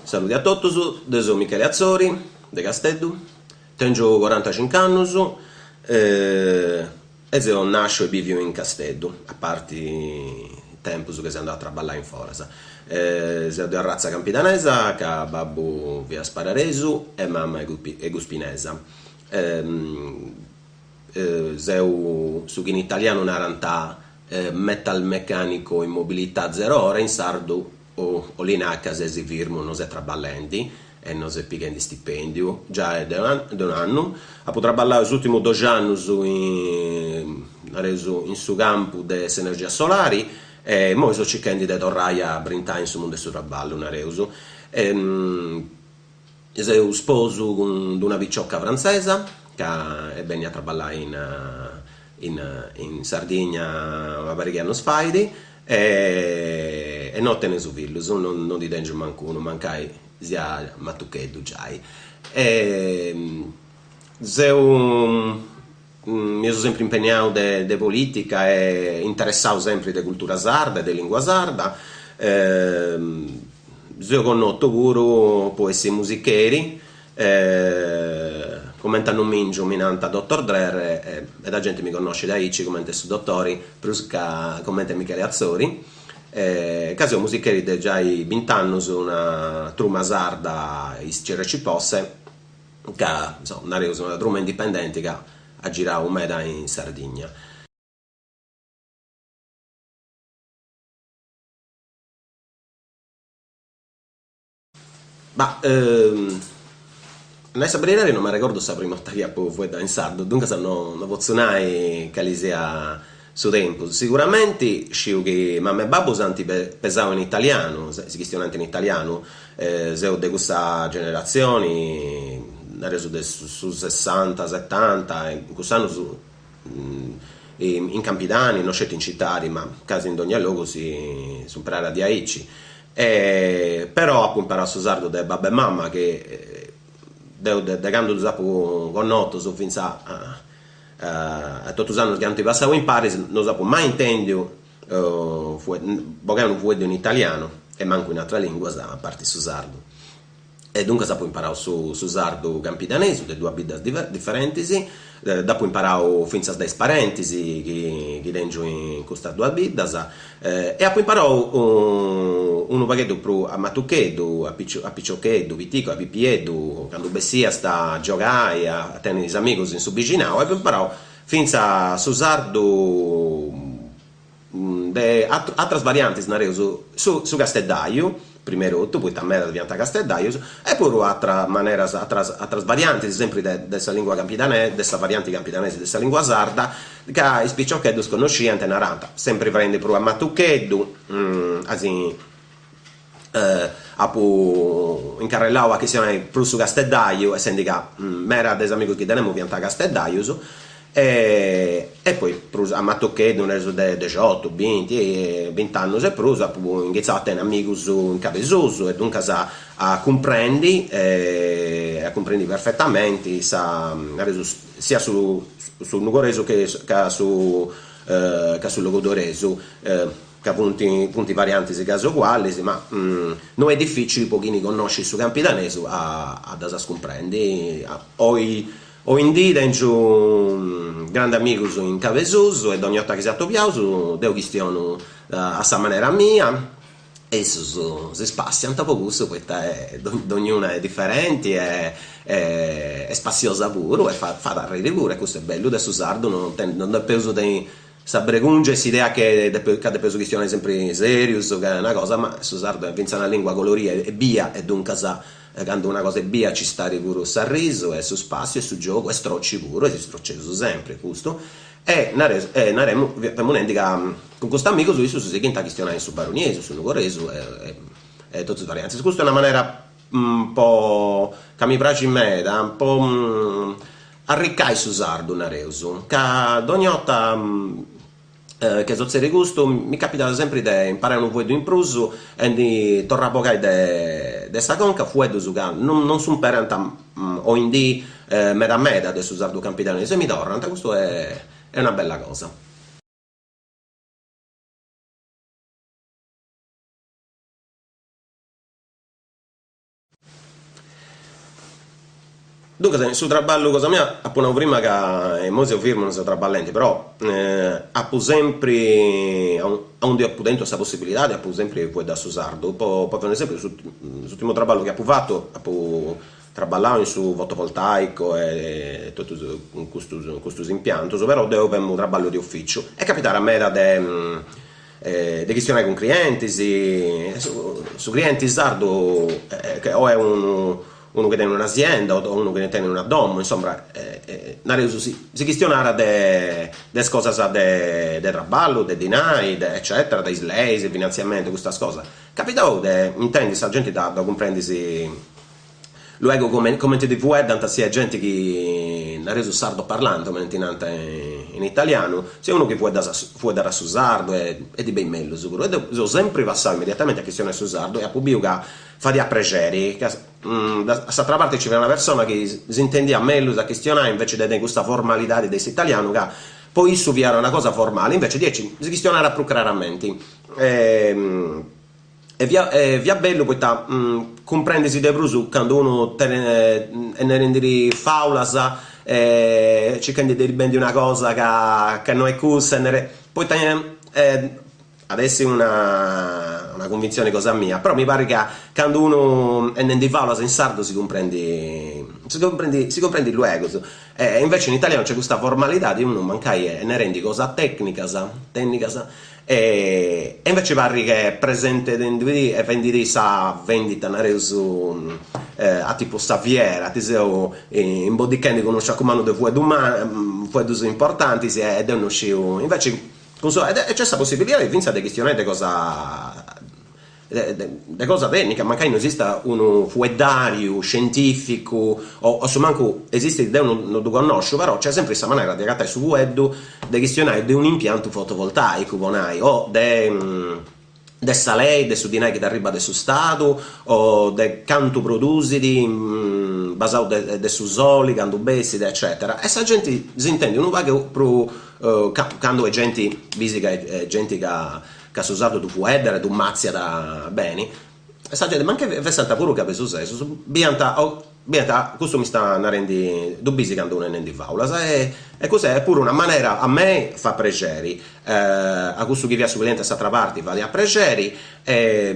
Saludi a totus, deu seu Michele Atzori, de Casteddu, tengiu corantacinc'annus e seu nasciu e biviu in Casteddu, a parti tempus chi seu andau a traballai in foras. Seu de arratza campidanesa ca babbu fiat spararesu e mama est guspinesa. Seu su chi in italianu narant metalmeccanico in mobilità zero ore, in sardu 'olit nai ca ses firmu, no ses traballendi e no ses pighendi stipendiu giai de un'annu. Apu traballau is ùrtimus doxi annus in, nareus, in su campu de s'energia solari e imoi seu circhendi de torrai a brintai in su mundu de su traballu, nareus. Seu sposu cun d'una picioca frantzesa ca est bennia a traballai in in Sardigna una pariga 'e annus fait e no teneus fillus, no ndi tengiu mancu unu, mancai sia matucheddu giai. Seu mi seu sempri impenniau de de politica e interessau sempri de cultura sarda e de lingua sarda. Seu connotu puru po essi musicheri, cumenti a nomìngiu mi nant Dottor Drer e meda genti mi connoscit aici cumenti su dotori prus ca cumenti Michele Atzori, ca seu musicheri de giai bint'annus in una truma sarda is CRC Posse ca, insoma, nareus una truma indipendenti ca at girau meda in Sardigna. Ma a nai sa beridadi no m'arregordu sa prima 'orta chi apu fueddau in sardu, duncas no no potzu nai cali siat su tempus. Siguramenti sciu chi mama e babbu s'ant pesau in italianu, si chistionant in italianu, seu de cussa generatzioni, nareus de su sessanta setanta, in cussus annus in Campidanu, no sceti in citadi, ma casi in dogna logu si impreat diaici. Però apu imparau su sardu de babbu e mama chi deu de candu ddus apu connotus finzas a totus is annus chi ant passau imparis no ddus apu mai intendiu bogai unu fueddu in italianu e mancu in atras linguas a parti su sardu. E duncas apu imparau su su sardu campidanesu de duas biddas diferentis, dd'apu imparau fintzas de is parentis chi chi tengiu in custas duas biddas e apu imparau unu pagheddu prus a matucheddu, a a piciocheddu piticu, a pipieddu, candu bessiast a giogai, a tenni is amigus in su bixinau, apu imparau fintzas su sardu De atras variantis nareus su su casteddaiu, prima 'e totu, poita medas fiant casteddaius, e puru atras maneras, atras atras variantis sempri de de sa lingua campidanesa, de sa varianti campidanesa de sa lingua sarda, ca is piciocheddus connosciant e narant, sempri faendi prus a matucheddu, asi apu incarrellau a chistionai prus su casteddaiu, essendi ca meda de is amigus chi tenemu fiant casteddaius, e e poi prus a matucheddu, nareus de dexiotu, binti, bint'annus e prus, apu inghitzau a tenni amigus in Cabesusu e duncas a cumprendi a cumprendi perfetamenti sa, nareus, siat su su nugoresu che ca su ca su logudoresu ca funt funt variantis casi ugualis, ma no est dificili po chini connoscit su campidanesu a a ddas cumprendi. Oi oindì tengiu grandu amigus in Cabesusu e dogna 'orta chi si atobiaus deu chistionu a sa manera mia e issus si spassiant po cussu poita dognuna est diferenti e est spassiosa puru e fait arriri puru e custu est bellu de su sardu, non depeus tenni Sa bregungia e s'idea che ca depeus chistionai sempri serius, ca est una cosa, ma su sardu est fintzas una lingua coloria e bia e duncas candu una cosa est bia ci stat puru s'arrisu e su spassiu e su giogu e stroci puru e si stroceus sempri custu e nareus e naremu femu nendi ca cun custus amigus issus sighint a chistionai in su baroniesu, su nugoresu e e totus is variantis. Custu est una manera po ca mi praxit meda po Arricai su sardu, nareus, ca dogna 'orta chi sutzedit custu mi capitat sempri de imparai unu fueddu in prus e ndi torru a bogai de de sa conca fueddus ca non non s'umperant oindì meda meda de su sardu campidanesu e mi torrant, custu est una bella cosa. Duncas in su traballu cosa mia apu nau prima ca immoi seu firmu non seu traballendi, però apu sempri, aundi apu tentu sa possibilidadi apu sempri fueddau su sardu, po fai un'esempiu s'urtimu traballu chi apu fatu apu traballau in su fotovoltaico e totus custus custus impiantus, però deu femu traballu de uficiu e capitat meda de de chistionai cun clientis, su clienti sardu o est unu unu chi tenit un'azienda o unu chi tenit una domu, insoma, nareus si chistionat de de is cosas de de traballu, de dinai, de eccetera, de is leis, finantziamentu, custas cosas. Capitau de intendi sa genti dda cumprendis luego comenti ti fueddant, si est genti chi nareus sardo-parlante, cumenti nant in italianu, si est unu chi fueddat su sardu e ddi benit mellus puru. E deu seu sempri passau immediatamenti a chistionai su sardu e apu biu ca fadiat prexeri, ca a s'atera parti nci fiat una persona chi s'intendiat mellus a chistionai inveci de tenni custa formalidadi de s'italianu ca po issu fiat una cosa formali, inveci diaici si chistionat prus craramenti. E fiat fiat bellu poita cumprendis de prus candu unu tenit est narendiri faulas e circhendi de ddi bendi una cosa ca ca no est cussa e poita At essi una una cunvintzioni cosa mia, però mi parrit ca candu unu est nendi faulas in sardu si cumprendit si cumprendit si cumprendit luegus, e invece in italianu nc'est custa formalidadi, unu mancai est narendi cosas tecnicas tecnicas e invece parrit che presentendidì e fendidì sa vendita nareus a tipu sa fiera, ti seu imboddichendi cun unu sciacu mannu de fueddus fueddus importantis e deu no sciu, invece Cun su e nc'est sa possibilidadi fintzas de chistionai de cosa de cosa tecnica, mancai no esistat unu fueddariu scientificu o a su mancu esistit deu no ddu connosciu, però nc'est sempri sa manera de agatai su fueddu de chistionai de un'impiantu fotovoltaicu po nai o de de sa lei de su dinai chi t'arribat de su stadu o de cantu produsit basau de su soli candu bessit eccetera e sa genti s'intendit unu pagu prus candu est genti bisi ca est genti ca ca su sardu ddu fueddat e ddu matziat beni E sa genti, mancai fessant puru cabesusesus, biant biant custu mi sta narendi, ddu bisi candu unu est nendi faulas e e custa est puru una manera, a mei fat prexeri, a cussu chi fiat su clienti a s'atra parti fadiat prexeri e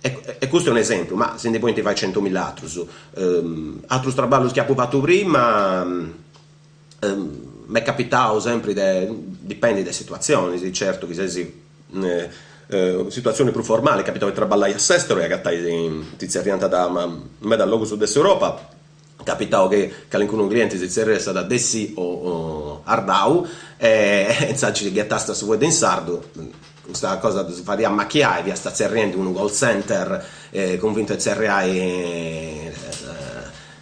e custu est un'esempiu, ma si ndi podint fai centumilla atrus. Atrus traballus chi apu fatu prima M'est capitau sempri de, dipendit de is situatzionis, certu chi ses situatzioni prus formali, est capitau de traballai a s'esteru e agatai, ti tzerriant da meda logus de s'Europa, capitau chi calincunu clienti si tzerriat Dessì o Ardau e insaras nci ghetast su fueddu in sardu, custa cosa ddus fadiat machiai, fiast tzerriendi unu call center cunvintu 'e tzerriai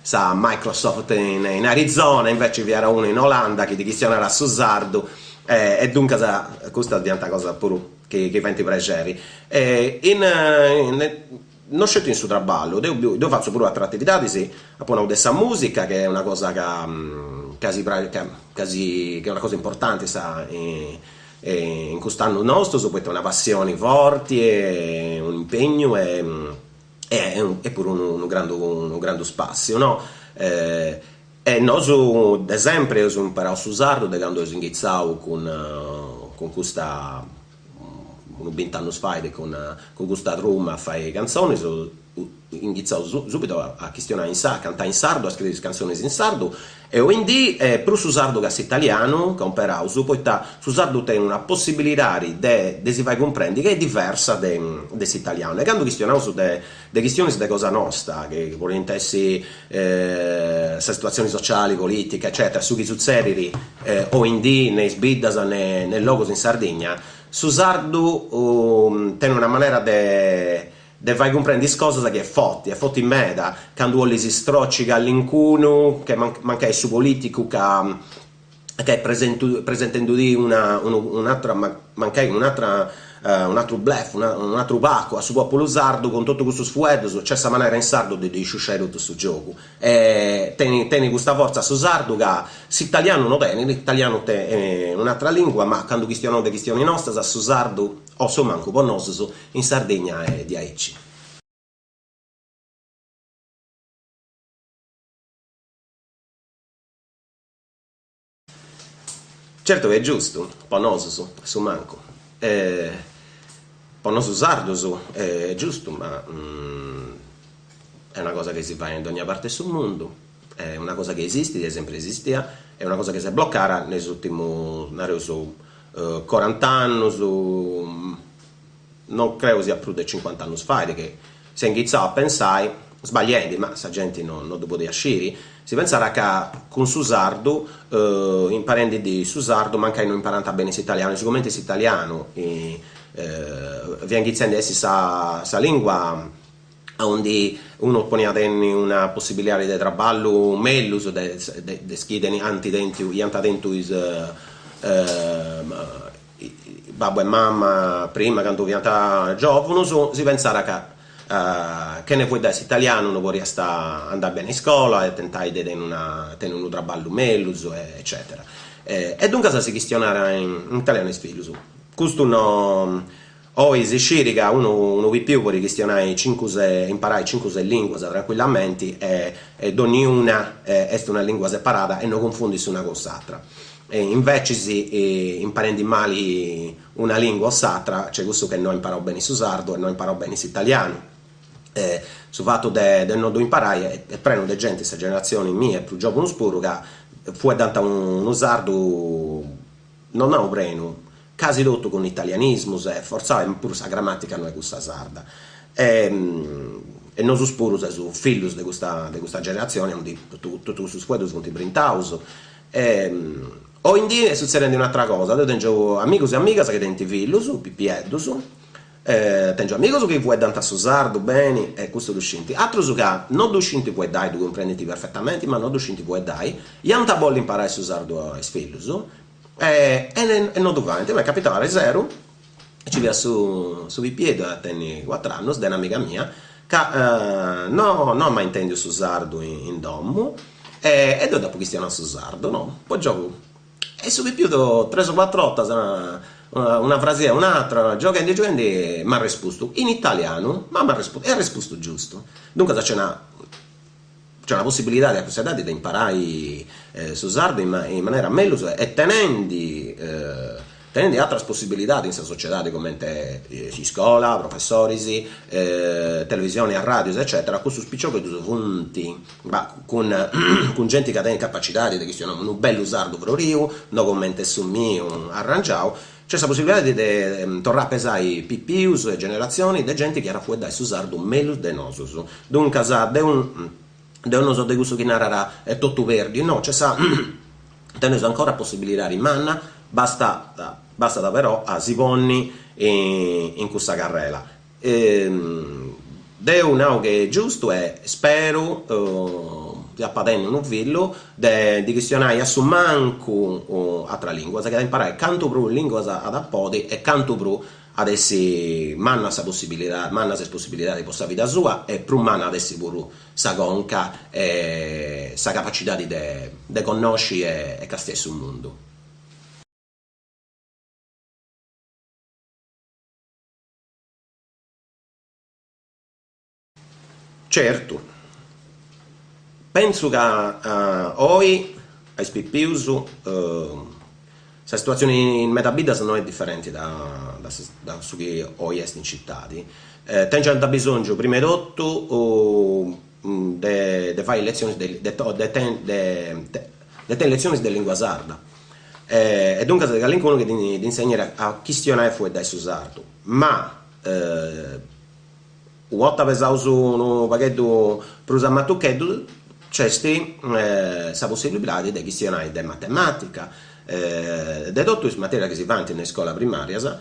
sa Microsoft in Arizona, invece fiat unu in Olanda chi ti chistionat su sardu e duncas custas fiant cosas puru chi chi faint prexeri. E in no sceti in su traballu, deu biu deu fatzu puru ateras atividadis, apu nau de sa musica chi est una cosa ca ca si praxit ca ca si ca est una cosa importanti sa in cust'annus nostus poita est una passioni forti e un'impegnu e e puru unu grandu unu grandu spàssiu no e nosu de sempri eus imperau su sardu de candu eus inghitzau cun cun custa unu bint'annus fait cun cun custa truma a fai cantzonis inghitzau subitu a chistionai in sardu a cantai in sardu a scriri is cantzonis in sardu E oindì est prus su sardu ca s'italianu ca umperaus, poita su sardu tenit una possibilidadi de de si fai cumprendi ca est diversa de de s'italianu. E candu chistionaus de de chistionis de cosa nosta, chi podint essi sa situatzioni sociali, politica, eccetera, su chi sutzedit oindì ne is biddas ne ne is logus in Sardigna, su sardu tenit una manera de De fai cumprendi is cosas chi est forti, est forti meda, candu 'olis stroci calincunu, che mancai est su politicu ca ca est presentu presentendudì una un'atra mancai un'atra un'atru bluff un'atru pacu a su populu sardu cun totu custus fueddus, nc'est sa manera in sardu de ddi sciusciai totu su giogu e tenit tenit custa fortza su sardu ca s'italianu no tenit, s'italianu est un'atra lingua ma candu chistionaus de chistionis nostras su sardu o su mancu po nosus in Sardigna est diaici. Certu chi est giustu, po nosus, a su mancu. Po nosus sardus est giustu, ma est una cosa chi si fait in dogna parti 'e su mundu, est una cosa chi esistit, est sempri esistia, est una cosa chi s'est blocara in is urtimus, nareus, corant'annus, non creu siat prus de cincuant'annus fait chi s'est inghitzau a pensai, sbagliendi, ma sa genti no no ddu podiat sciri, si pensat ca cun su sardu, imparendi su sardu, mancai no imparant beni s'italianu, e sigumenti s'italianu fiat inghitzendi a essi sa sa lingua aundi unu podiat tenni una possibilidadi de traballu mellus de de is chi ant tentu iant tentu is babbu e mama prima candu fiant giovunus, si pentzat ca chene fueddai s'italianu no podiast andai beni a iscola e tentai de tenni una tenni unu traballu mellus eccetera. E duncas si chistionat in italianu a is fillus. Custu no Oi si sciri ca unu unu pipiu podit chistionai cincu ses imparai cincu ses linguas trancuillamenti e e donniuna est una lingua separada e no cunfundit s'una cun s'atra. E invecis imparendi mali una lingua o s'atra c'est cussu che no at imparau beni su sardu e no at imparau beni s'italianu. E su fatu de de no ddu imparai est prenu de genti sa generatzioni mia e prus giovunus puru ca fueddant unu sardu no nau prenu, casi totu cun italianismus e fortzau e puru sa gramatica no est cussa sarda. E nosus puru seus fillus de custa de custa generatzioni aundi totu totu custus fueddus funt brintaus. Oindì est sutzedendi un'atra cosa, deu tengiu amigus e amigas chi tenint fillus, pipieddus, Tèngiu amigus chi fueddant su sardu beni e custu ddu scint, atrus ca no ddu scint fueddai, ddu cumprendint perfetamenti ma no ddu scint fueddai, iant a bolli imparai su sardu a is fillus e e no ddu faint. M'est capitau ariseru, nci fiat su su pipieddu, at a tenni cuatr'annus, de un'amiga mia, ca no no at mai intendiu su sardu in domu e deu dd'apu chistionau su sardu, no, po giogu E su pipiu tres o cuatru 'ortas una frasia e un'atra, gioghendi gioghendi m'at respustu in italianu, ma m'at respustu, e at respustu giustu. Duncas nc'est una nc'est una possibilidadi a custa edadi de imparai su sardu in manera mellus e tenendi tenendi atras possibilidadis in sa sociedadi comente s'iscola, professoris, televisioni, arradius eccetera, cussus piciocheddus funt Ma cun cun genti ca tenit capacidadi de chistionai unu bellu sardu froriu, no comente su miu arrangiau, nc'est sa possibilidadi de torrai a pesai pipius e generatzionis de genti chi at a fueddai su sardu mellus de nosus. Duncas deu deu no seu de cussus chi narat est totu perdiu, no, nc'est sa teneus ancora possibilidadi manna, bastat bastat però a si ponni in cussa carrela Deu nau chi est giustu e speru, si apa tenni unu fillu, de ddi chistionai a su mancu atras linguas, chi at a imparai cantu prus linguas at a podi e cantu prus at essi manna sa possibilidadi, mannas is possibilidadis po sa vida sua e prus manna at essi puru sa conca e sa capacidadi de connosci e castiai su mundu. Certu, pentzu ca oi a is pipius sa situatzioni in meda biddas no est diferenti da da su chi oi est in citadi, tengiant bisongiu prima 'e totu de de fai letzionis de de de tenni letzionis de lingua sarda e duncas de calincunu chi dd'insegnit a chistionai e fueddai su sardu, ma U' 'orta pesaus unu pagheddu prus a matucheddu nc'est sa possibilidadi de chistionai de matematica, de totu is materias chi si faint in is iscolas primarias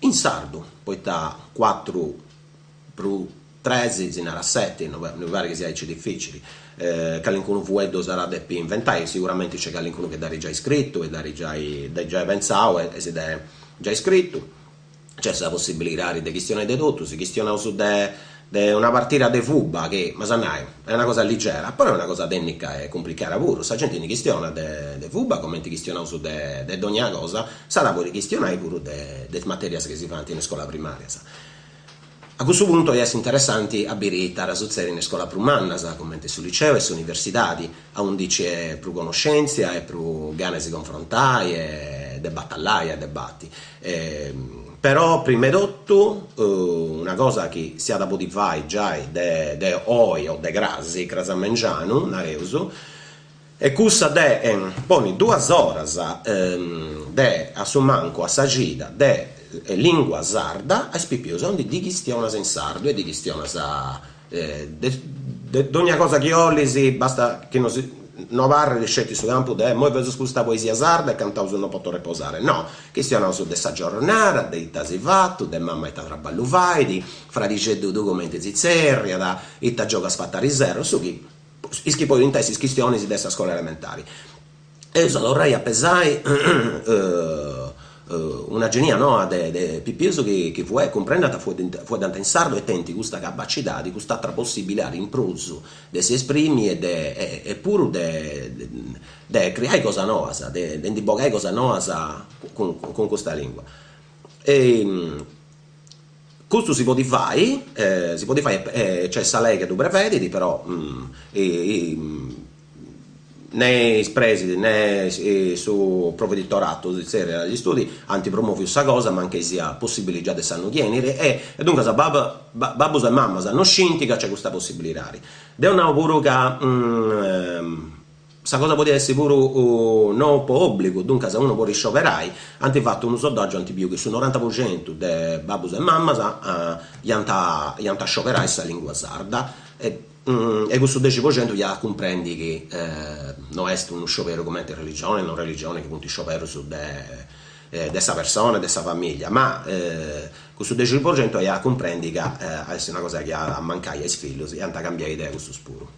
in sardu, poita cuatru prus tres si narat seti, no mi parit chi siat aici dificili, calincunu fueddu s'at a depi inventai, siguramenti nc'est calincunu chi dd'at giai scritu e dd'at giai giai pentzau e si dd'est giai scritu Nc'est sa possibilidadi de chistionai de totu, si chistionaus de de una partida de fuba chi, m'as a nai, est una cosa ligera, però est una cosa tecnica e cumplicada puru, sa genti ndi chistionat de de fuba cumenti chistionaus de de dogna cosa, s'at a podi chistionai puru de de is materias chi si faint in is scolas primarias. A cussu puntu iat essi interessanti a biri ita at a sutzedi in is scolas prus mannas, cumenti su liceu e s'universidadi, aundi c'est prus conoscèntzia e prus gana 'e si confrontai e de batallai e debati. Però prima 'e totu una cosa chi s'iat a podi fai giai de de oi o de crasi, cras a mengianu, nareus, est cussa de ponni duas oras de a su mancu a sa cida de lingua sarda a is pipius, aundi ddi chistionas in sardu e ddi chistionas de de dogna cosa chi 'olis, basta chi no si no abarrit sceti su campu de immoi feus custa poesia sarda e cantaus no poto reposare, no, chistionaus de sa giorronada, de ita as fatu, de mama ita traballu fait, fradixeddu tuu cumenti si zerriat, ita giogu as fatu ariseru, su chi is chi podint essi is chistionis de sa scola elementari. Eus a torrai a pesai una genia noa de pipius chi cumprendant, fueddant in sardu e tenint custa capacidadi, cust'atra possibilidadi in prus de si esprimi e de e puru de de criai cosas noas, de ndi bogai cosas noas cun cun custa lingua. Custu si podit fai, si podit fai e c'est sa lei chi ddu prevedit, però ne is presidis ne su provveditorato si zerriat agli studi ant promoviu sa cosa mancai siat possibili già de s'annu chi 'enit e duncas babbus e mamas no scint ca c'est custa possibilidadi. Deu nau puru ca sa cosa podiat essi puru no po obbligu, duncas unu podit scioberai, ant fatu unu sondaggiu ant biu chi su noranta po centu de babbus e mamas iant iant a scioberai sa lingua sarda e E cussu dexi po centu iat a cumprendi chi no est unu scioberu cumenti religioni o non religioni chi funt scioberus de de sa persona e de sa familia, ma cussu dexi po centu iat a cumprendi ca at essi una cosa chi at a mancai a is fillus e ant a cambiai idea cussus puru.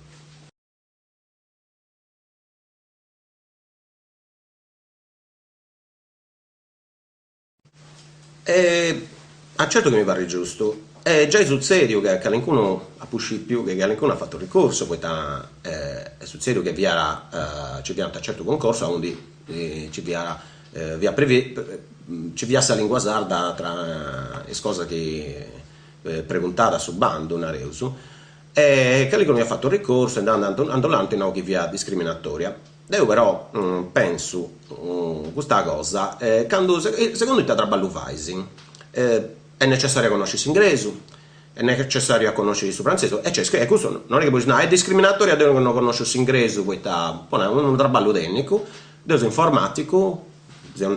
E a certu chi mi parrit giustu. Est giai sutzediu ca calincunu, apu scipiu chi calincunu at fatu ricursu, poita est sutzediu chi fiat nci fiant certus concorsus aundi nci fiat fiat previ nci fiat sa lingua sarda tra is cosas chi preguntat su bandu, nareus, e calincunu iat fatu ricorsu e dd'ant nau chi fiat discriminatoria. Deu però pensu custa cosa, candu segundu ita traballu fais, est necessariu a connosci s'ingresu, est necessariu a connosci su frantzesu, e c'est e custu non est chi podis nai est discriminatoria deu no connosciu s'ingresu poita, po nai, unu traballu tennicu, deu seu informaticu,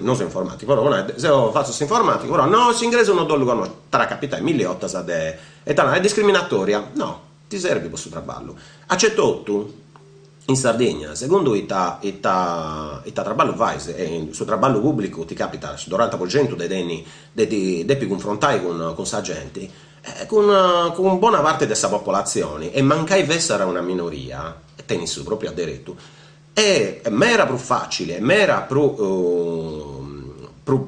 no seu informaticu, però po nai, seu fatzu s'informaticu, però no s'ingresu no dd'ollu connosci, t'at a capitai milli 'ortas de, e t'ant a nai est discriminatoria, no, ti serbit po su traballu. Acetotu in Sardigna, segundu ita ita ita traballu fais, e in su traballu pubblicu ti capitat su noranta po centu de tenni de ti depi cunfrontai cun cun sa genti, cun cun bona parti de sa popolatzioni, e mancai fessat una minoria, tenit su propriu deretu, est mera prus facili e mera prus prus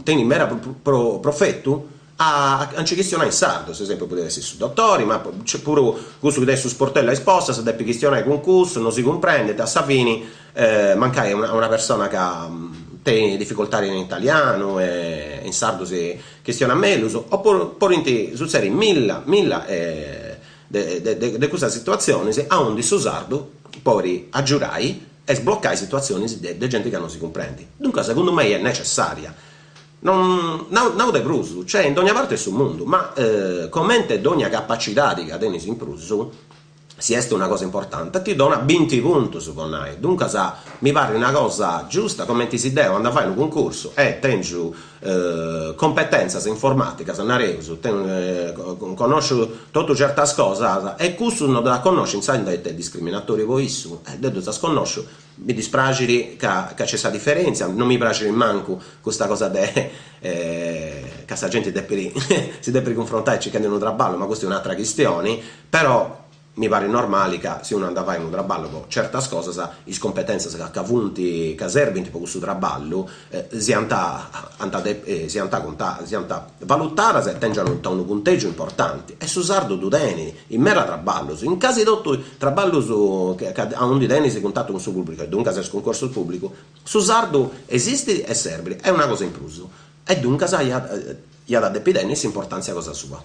tenit mera prus profetu a nci chistionai in sardu, s'esempiu podit essi su dotori, ma nc'est puru cussu chi tenit su sportellu a is postas, depit chistionai cun cussu, no si cumprendit, a sa fini mancai una persona ca tenit dificultadi in italianu e in sardu si chistionat mellus, o podint sutzedi milla milla de de custas situatzionis aundi su sardu podit agiudai e sblocai situatzionis de genti ca no si cumprendit. Duncas segundu mei est necessaria Non nau nau de prus, c'est in dogna parte 'e su mundu, ma comente dogna capacidadi ca tenis in prus, si est una cosa importanti, ti donat binti puntus po nai, duncas mi parrit una cosa giusta, comenti si deu andu a fai unu cuncursu e tengiu competentzas informaticas, nareus, connosciu totu certas cosas e cussu no ddas connoscit, intzandus est discriminatoriu po issu, deu ddas connosciu Mi dispraxit ca ca c'est sa diferentzia, non mi praxit mancu custa cosa de ca sa genti depit si depit cunfrontai circhendi unu traballu, ma custa est un'atra chistioni, però mi parit normali ca si unu andat a fai unu traballu po certas cosas is cumpetentzas ca funt ca serbint po cussu traballu siant ant siant conta siant valutadas e tengiant unu puntegiu importanti e su sardu ddu tenit in meda traballus, in casi totu is traballus aundi tenis cuntatu cun su pubblicu e duncas is cuncursus pubblicus, su sardu esistit e serbit, est una cosa in prus e duncas iat iat a depi tenni s'importantzia cosa sua.